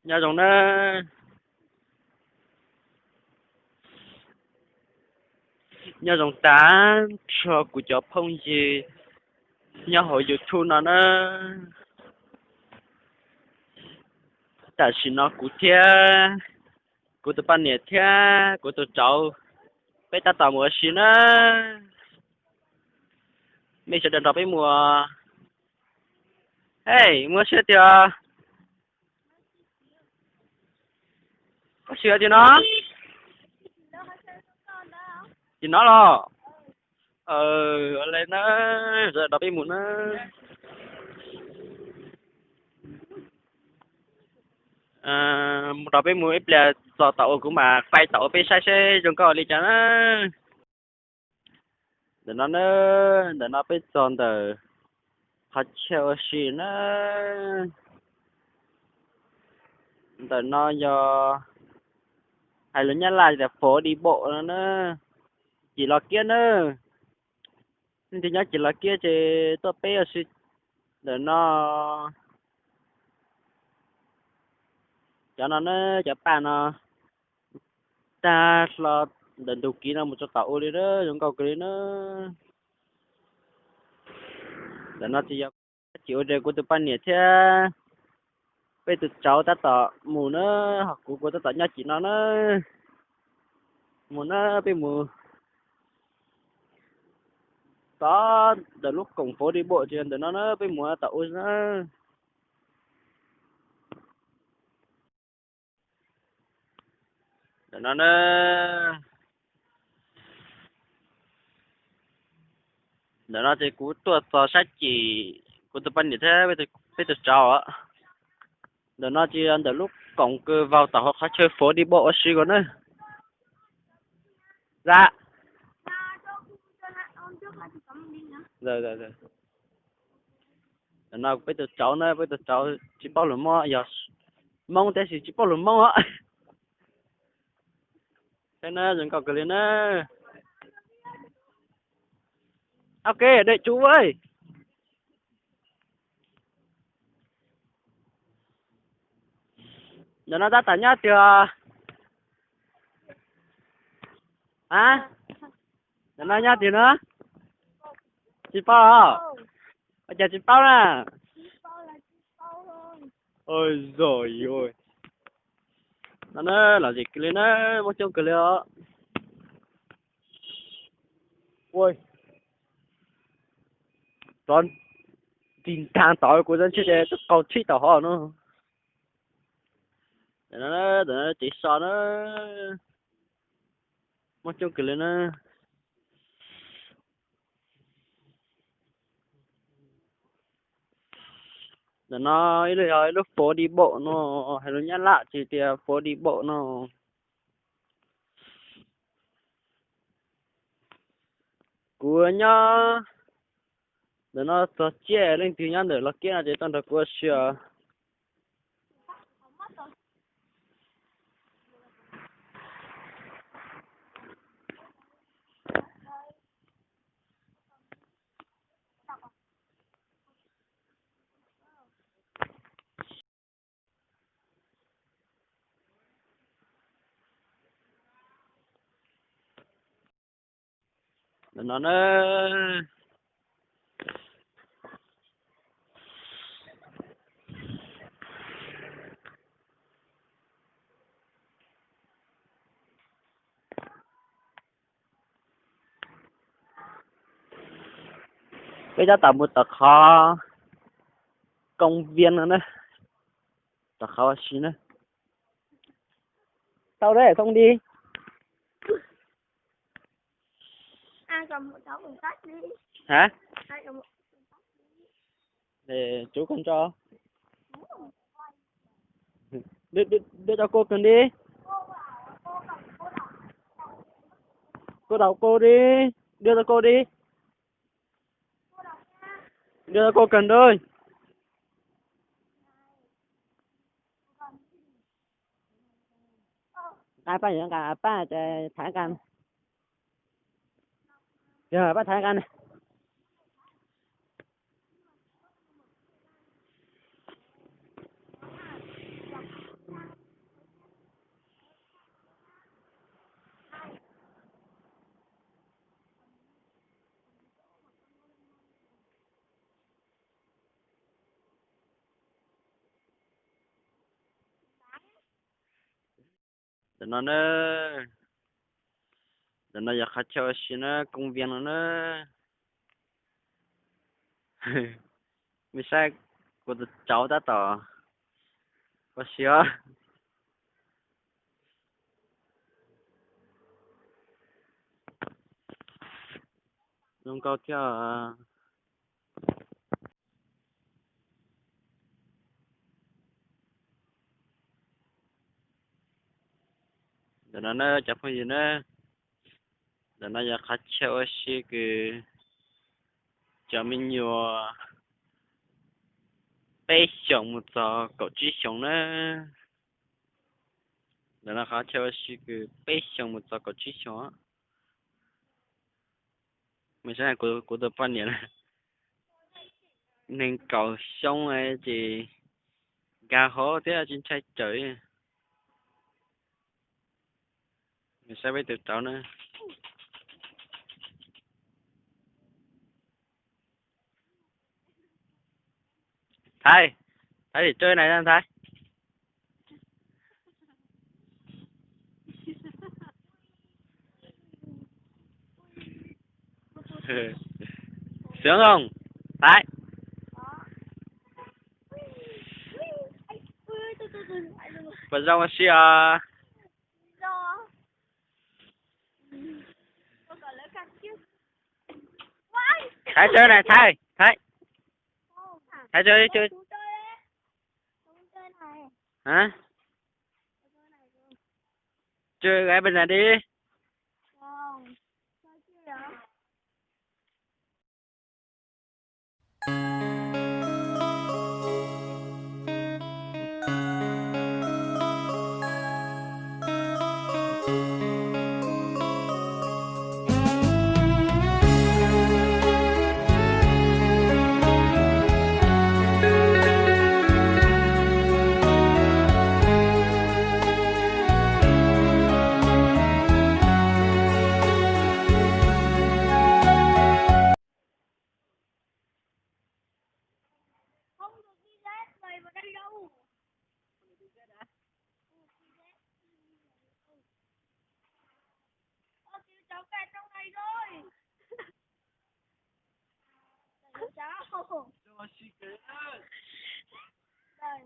Nyob zoo na, nyob zoo tag nrho kuv cov phooj ywg nyob hauv YouTube no na. Tam sim no kuv thiab kuv tus poj niam thiab kuv tus tsauv, peb tab tom mus ua si na. Mej sawv daws nrog peb mus. Hej, mus ua si tiag. Ua si tiag no. Tim no los. Ua li na, sawv daws nrog peb mus na. Mus nrog peb mus ib pliag txog tom ub kuv mam quay tom ub peb saib seb zoo nkauj li cas na. Ntawm no na, ntawm no peb txog ntawm qhov chaw ua si na. Ntawm no yog hais lus Nyab Laj tias phố đi bộ no na. Cim Los Kiab na. Leej twg nyob Cim Los Kiab ces tuaj peb ua si ntawm no. Cov no na, cov paj no tag hlo ntawm ntug kiv no mus txog tom ub li na, zoo nkauj kawg li na. Ntawm no ces yog Cim ua rau kuv tus poj niam thiab peb tus tsauv tab tom mus na, ho kuv kuv tab tom nyob Cim no na. Mus na, peb mus tod ntawm lub koom phố đi bộ ces ntawm no na, peb mus tom ub na. Ntawm no na, ntawm no ces kuv tuaj txog sab Cim, kuv tus poj niam thiab peb tus tsauv. Ntawm no ces ntawm lub koom kws vau tom hauv qhov chaw phố đi bộ ua si ko na. Ntawm no peb tus tsauv na, peb tus tsauv tsis paub lus Hmoob, yog Hmoob tab sis tsis paub lus Hmoob os. Saib na, zoo nkauj kawg li na. Ok, đại chủ ơi. Ntawm no tab tom nyob twg? A, ntawm no nyob twg no? Tsis paub os. Ua cas tsis paub na? Oj, zos yuav no na, lom zem kawg li na, muaj coob kawg li os. Ua, rov ris ntaag tod kuv tsis ntshe ces twb qaug tshib tau hov no. Ntawm no tsev so na, muaj coob kawg li na. Ntawm no ib lub, yog ib lub phố đi bộ no, hais lus Nyab Laj ces tias phố đi bộ no. Kuv nyob ntawm no txog ciaj, leej twg nyob ntawm Los Kiab no ces tuaj nrog kuv ua si os. Ntawm no na, peb tab tom mus tom qhov công viên no na, tom qhov ua si na. Tau de, thông đi. Hả? Để chú con cho. Đưa, đưa, đưa cho cô cần đi. Cô đọc cô đi. Đưa cho cô đi. Đưa cho cô cần thôi. Pab, pab, pab, pab, thả cần. Giờ pab thả cần. Ntawm no na, ntawm no yog qhov chaw ua si na, koob viab no na. Mej saib kuv tus tsauv tab tom ua si os. Zoo nkauj thiab. Ntawm no na cov phooj ywg na, ntawm no yog qhov chaw ua si kws cov me nyuam peb xyoos mus txog kaum tsib xyoos na. Ntawm no qhov chaw ua si kws peb xyoos mus txog kaum tsib xyoos. Mej saib kuv tus poj niam na, nees nkaum xyoo ces nkag hauv thiab tsis ntshai tsawm. Mej saib peb tus tsauv na. Thaiv, Thaiv, Thaiv, Thaiv. Sướng không, Thái? Puas zoo ua si os? Thái, chơi này, Thái, Thái. Thái, chơi, chơi. Hả? Chơi gái bên này đi. Không được đi dép giày vào đây đâu. Ơ, kìa, cháu kẹt trong này rồi. Cháu. Đây.